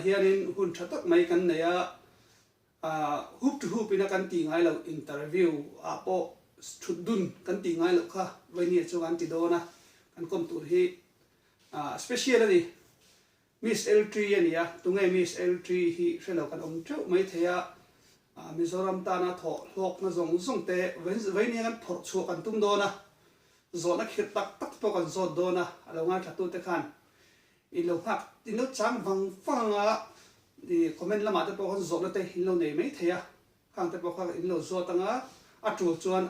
hianin hun tha tak mai kan nei a, hup to hup ina kan tih ngai loh interview ah pawh thut dun kan tih ngai loh kha vawinia chu kan ti dawn a, kan kawm tur hi special a ni. Miss Eltree a ni a, tunge Miss Eltree hi hre lo kan awm teuh mai thei a, Mizoram tana thawh hlawkna zawng zawng te vawinia kan phawrh chhuah kan tum dawn a, zawhna khirh tak tak te pawh kan zawt dawn a, a lo ngaithla te khan in lo nghak in lo chang vang vang anga comment lamah te pawh khan zawhna te in lo nei mai thei a, khang te pawh kha in lo zawt anga a tul chuan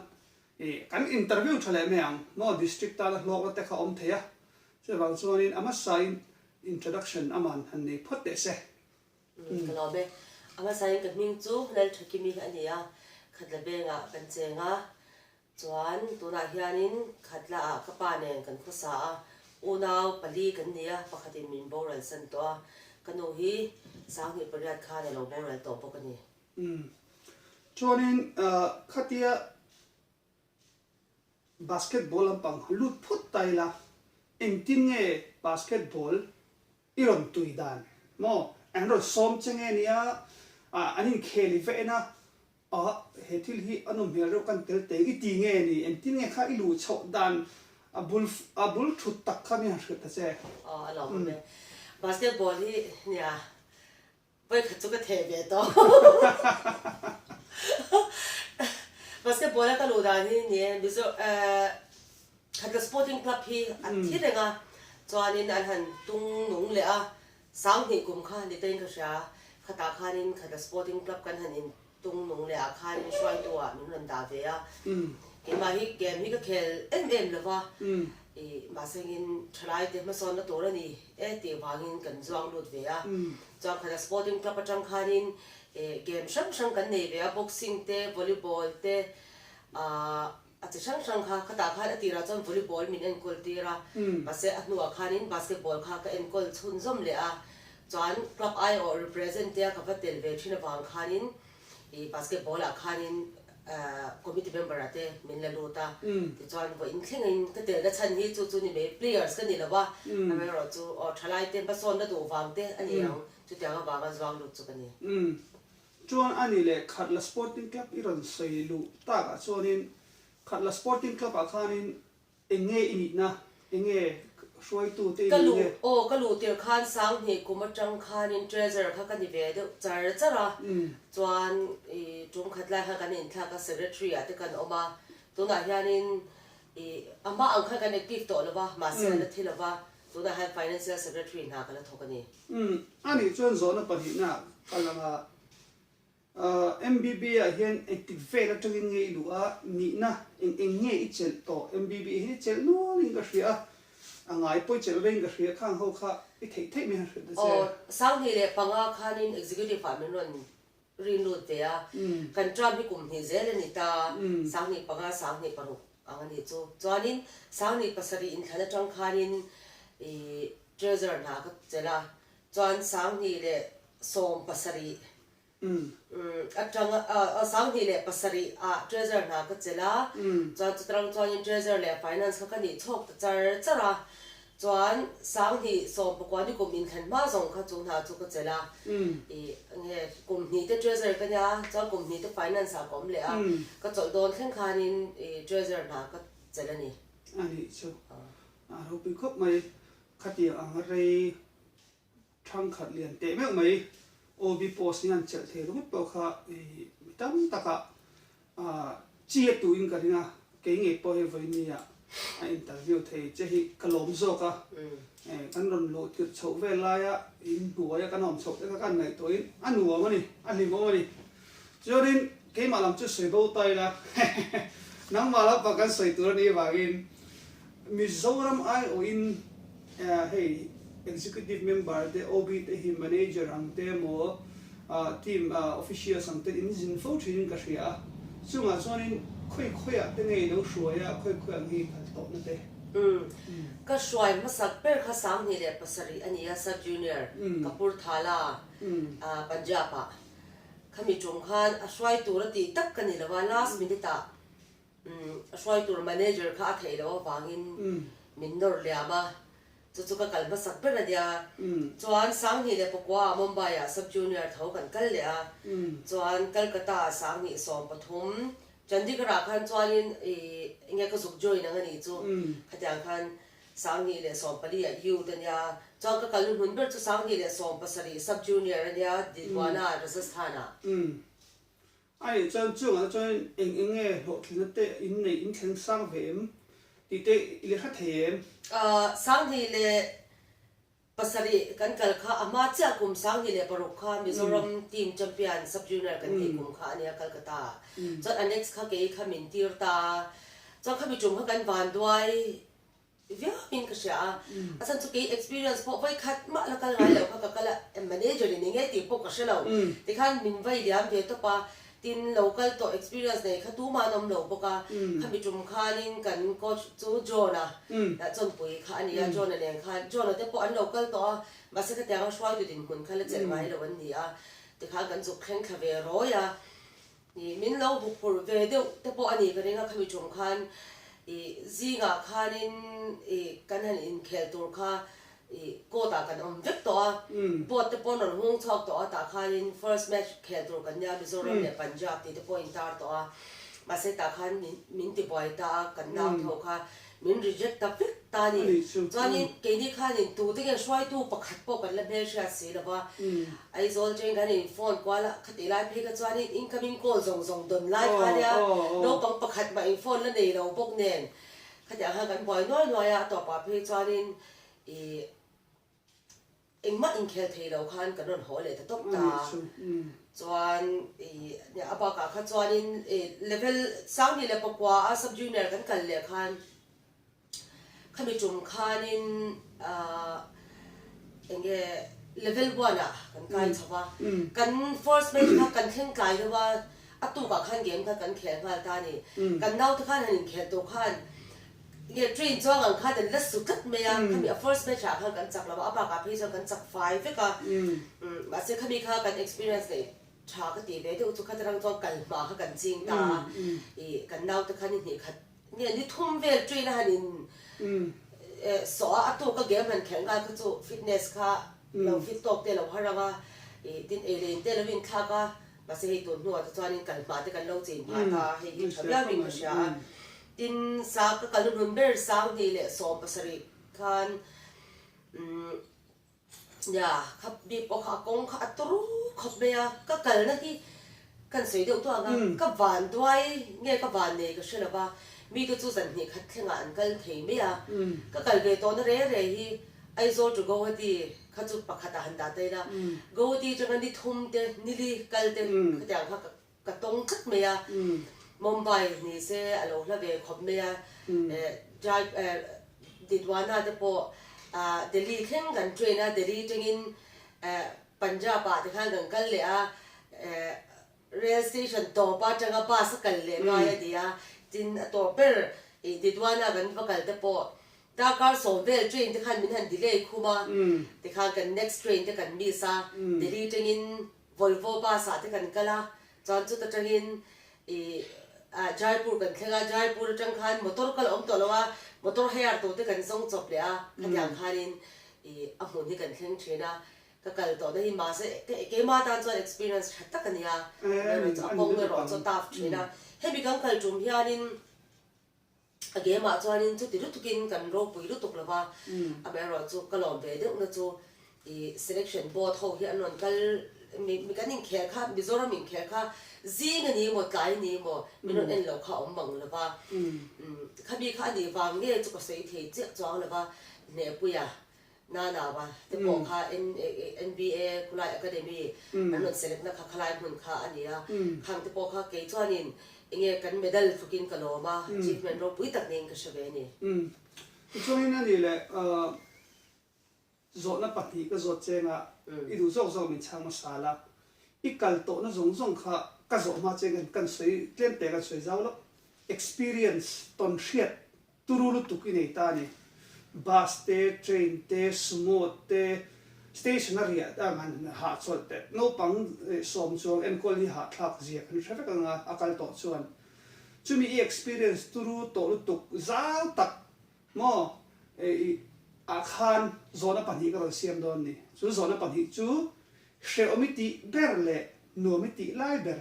kan interview tha leh mai ang maw district tana hlawkna te kha awm thei a, chuvang chuanin a hmasain introduction aman han nei phawt teh se. Ka lawm e. A hmasain ka hming chu Lalthakimi a ni a, Khatla vengah kan cheng a, Chuan tunah hianin Khatla ah ka pa nen kan khawsa a, unau pali kan ni a, pakhatin min boral san tawh a, ka nu hi 28 khan a lo boral tawh bawk a ni. Umm. Chuanin khatia basketball lampang lut phut ta ila, engtin nge basketball i rawn tui dan maw? An rawn sawm che nge nia, an inkhel i va en a, Ah, he thil hi a nawm hmel reuh kan tel teng i ti nge ni? Engtin nge kha i luh chhoh dan a bul a bul thut tak kha mi han hrilh ta che? Aw, a lawm awm e. Basketball hi nia vawikhat chu ka theh ve tawh. Basketball a ka luh dan hi ni e, Mizo eh Khatla Sporting Club hi a thi reng a, chuanin an han tung nung leh a, 2000 kum kha ni tein ka hria, khatah khanin Khatla Sporting Club kan han in tung nung leh ah khanin hruaitu ah min rawn dah ve a, keimah hi game hi ka khel em em lo va, ih mahsengin thalai te hmasawnna tur a ni e tih vangin kan zuang lut ve a, chuan Khatla Sporting Club atang khanin ih game hrang hrang kan nei ve a, boxing te, volleyball te, ah. A chi hrang hrang kha, khatah khan a tirah chuan volleyball min enkawl tir a, mahse a hnuah khanin basketball kha ka enkawl chhunzawm leh a, chuan club aiawh represent te a ka va tel ve thin avang khanin ih basketball ah khanin committee member ah te min la lut a, tichuan vawiin thlengin ka telna chhan hi chu chu ni mai players ka ni lo va, amaherawh chu aw thalai te hmasawnna duh vang te a ni ang, chutiang avanga zuang lut chu ka ni. Chuan a ni leh Khatla Sporting Club i rawn sawi luh takah chuanin Khatla Sporting Club ah khanin eng nge i nihna, eng nge hruaitu te i Ka nih luh, nge? aw ka luh tirh khan 2000 kum atang khanin Treasurer kha ka ni ve deuh char char a, chuan i tum khat lai khan kan inthlak a Secretary ah te kan awm a, tunah hianin i a hma ang khan kan active tawh lo va, mahse a la thi lo va, tunah hian Financial Secretary hna ka la thawk a ni. Umm, a nih chuan zawhna pahnihna kal ang a, MBB ah hian engtik vel atangin nge i luh a, nihna eng eng nge i chelh tawh? MBB hi i chelh nualin ka hria a, a ngai pawh i chelh veiin ka hria, khang ho kha i theih theih mai han hrilh ta che. Aw, 2005 khanin Executive ah min rawn rin lut ve a, kan term hi kum hnih zel a ni ta, 2005, 2006 ang a nih chu. Chuanin 2007 inthlan atang khanin i Treasurer hna ka chelh a, chuan 2017 atang 2007 ah Treasurer hna ka chelh a, chuan chutarang chuanin Treasurer leh Finance kha ka nih chhawk ta char char a, chuan 2019 ni kum inthlan hma zawng kha chu hna chu ka chelh a, ih nge kum hnih te Treasurer ka nia, chuan kum hnih te Finance ah ka awm leh a, ka chawlh dawn thleng khanin Treasurer hna ka chelh a ni. A nih chu. A ropui khawp mai. Khatiang ang a rei thangkhat lian teh meuh mai OB post hian chelh thei ringawt pawh kha mi tam takah chi a tuin ka ring a, kei ngei pawh hei vawinia a interview thei che hi ka lawm zawk a, kan rawn luh tirh chhoh vel laia in hnuaia kan awm chhoh te kha kan ngaihtuahin a nuam a ni, a hlimawm a ni. Chuanin keimah lam chu sawi bo ta ila, nangmah lampang kan sawi tur a nih avangin Mizoram aiawhin hei Executive Member te, OB te hi Manager ang te emaw team officials ang te in zin fo thinin ka hria a, chungah chuanin khawi khawiah te nge i lo hruai a, khawi khawi ang hi i kal tawhna te. Umm, ka hruai hmasak ber kha 2007 a ni a, Sub Junior, Kapurthala, Punjab ah. Khami tum khan a hruai tur a tih tak ka ni lo a, last minute ah a hruai tur manager kha a theih loh avangin min nawr liam a. Chu chu ka kal hmasak ber a nia. Chuan 2009 ah Mumbai ah Sub Junior tho kan kal leh a. Chuan Calcutta ah 2013 Chandigarh ah khan chuanin ih enge ka zuk join ang a nih chu. Khatiang khan 2014 ah Youth a nia. Chuan ka kal hmun ber chu 2017 Sub Junior a nia Didwana Rajasthan ah. A nih chuan chungah chuan eng eng nge hlawhtlinna te in neih in thleng sang ve em tih te i leh hre thei em? 2007 kan kal kha a hma chiah kum 2006 kha Mizoram team champion sub junior kan tih kum kha a nia Calcutta ah. Chuan a next kha kei kha min tir ta a, chuan khami tum kha kan vanduai Viauin ka hria a, a chhan chu kei experience pawh vawi khat mah la kal ngai lo kha ka kal a, manager in enge tih pawh ka hre lo, tikhan min vai liam ve tawp a, tin lo kal tawh experience nei kha tumah an awm lo bawk a, khami tum khanin kan coach chu John-a chawnpui kha a ni a, John-a nen khan, John-a te pawh an lo kal tawh a, mahse khatianga hruaitu dinhmun kha la chelh ngai lo an ni a, tikhan kan zuk thleng thla ve rawi a. Ih min lo bu phurh ve deuh te pawh a ni ka ring a, khami tum khan ih zingah khanin ih kan han inkhel tur kha ih court ah kan awm vek tawh a, board te pawh an rawn hung chhuak tawh a, tah khanin first match khel tur kan nia Mizoram leh Punjab tih te pawh in tar tawh a, mahse tah khan min min ti buai ta a, kan nau tho kha min reject ta vek ta a ni. Chuanin keini khanin tute nge hruaitu pakhat pawh kan la hmelhriat si lo va, Aizawl cheng kan in phone kual a, khatih lai phei kha chuanin incoming call zawng zawng dawn lai kha nia, naupang pakhat mah in phone la nei lo bawk nen khatiang khan kan buai nuai nuai a, a tawpah phei chuanin ih Engmah inkhel thei lo khan kan rawn haw leh ta tawp ta. Chuan i a bakah kha chuanin i level 2009 a sub junior kan kal leh khan khami tum khanin ah enge level one ah kan kai chho va. Kan first match kha kan thleng tlai deuh a, a tukah khan game kha kan khel nghal ta a ni. Kan naute khan han inkhel tawh khan Nge train chuang ang khan an la su tlat mai a, khami a first match ah khan kan chak lo a, a bakah phei chuan kan chak fai vek a, mahse khami kha kan experience neih tha ka tih ve deuh chu kha tarang chuan kal hma kha kan ching ta a, ih kan naute khan i hnih khat nge ni thum vel train a han in sawh a, a tuk a game han khelh nghal kha chu fitness kha lo fit tawk te lo har ang a, ih tin ei leh in te lo inthlak a, mahse hei tun hnuah te chuanin kal hma te kan lo chin phah ta a, hei hi tha viauin ka hria a. Tin, sa ka kal hnun ber 2017 khan umm nia kha bik pawh kha a kawng kha a turu khawp mai a, ka kalna hi kan sawi deuh tuah ang a, ka van duai nge ka van nei ka hre lo va, mite chu zan hnih khat thlengah an kal thei mai a, ka kal ve tawhna re re hi Aizawl to Guwahati kha chu pakhatah han dah ta ila, Guwahati atanga ni thum te nili kal te khatiang kha Ka tawng tlat mai a, Mumbai ni se a lo hla ve khawp mai a, Jai Didwana te pawh Delhi thleng kan train a, Delhi tangin Punjab ah te khan kan kal leh a, rail station tawp atanga bus a kal leh ngai a ni a, tin a tawp ber Didwana kan va kal te pawh darkar 10 vel train te khan min han delay khum a, tikhan kan next train te kan miss a, Delhi tangin Volvo bus ah te kan kal a, chuan chuta tangin ih ah Jaipur kan thleng a, Jaipur atang khan motor kal a awm tawh lo a, motor hire tur te kan zawng chawp leh a, khatiang khanin ih a hmun hi kan thleng thin a, ka kal tawh na hi mahse keimah tan chuan experience tha tak a nia, a kawng erawh chu a tough thin a, hemi kan kal tum hianin. A game ah chuanin chuti lutukin kan ropui lutuk lo va, amaherawh chu ka lawm ve deuh na chu ih selection board ho hi an rawn kal mi mi kan inkhel kha Mizoram inkhel kha zing a ni emaw tlai a ni emaw min rawn en lo kha a awm mang lo va, khami kha a nih vang nge chu ka sawi thei chiah chuang lo va, Hnehpuia Nanawa te pawh kha NBA khulai Academy an rawn select na kha khalai hmun kha a ni a, khang te pawh kha kei chuanin enge kan medal tlukin ka lawm a, achievement ropui tak niin ka hre ve a ni. Tichuanin a nih leh zawhna pahnih ka zawt cheng a, i duh zawk zawk min chhang hmasa la, i kal tawhna zawng zawng kha ka zawh hma cheng kan sawi tlem te kan sawi zau lo, experience tawn hriat Turu lutuk i nei ta a ni. Bus te, train te, sumo te, station a riah ang han hahchawlh te, naupang sawm chuang enkawl hi hahthlak zia kan hre vek ang a, a kal tawh chuan. Chumi i experience turu tawh lutuk zau tak maw i. Ah khan zawhna pahnih ka rawn siam dawn ni. Chu zawhna pahnih chu hrehawm i tih ber leh nuam i tih lai ber.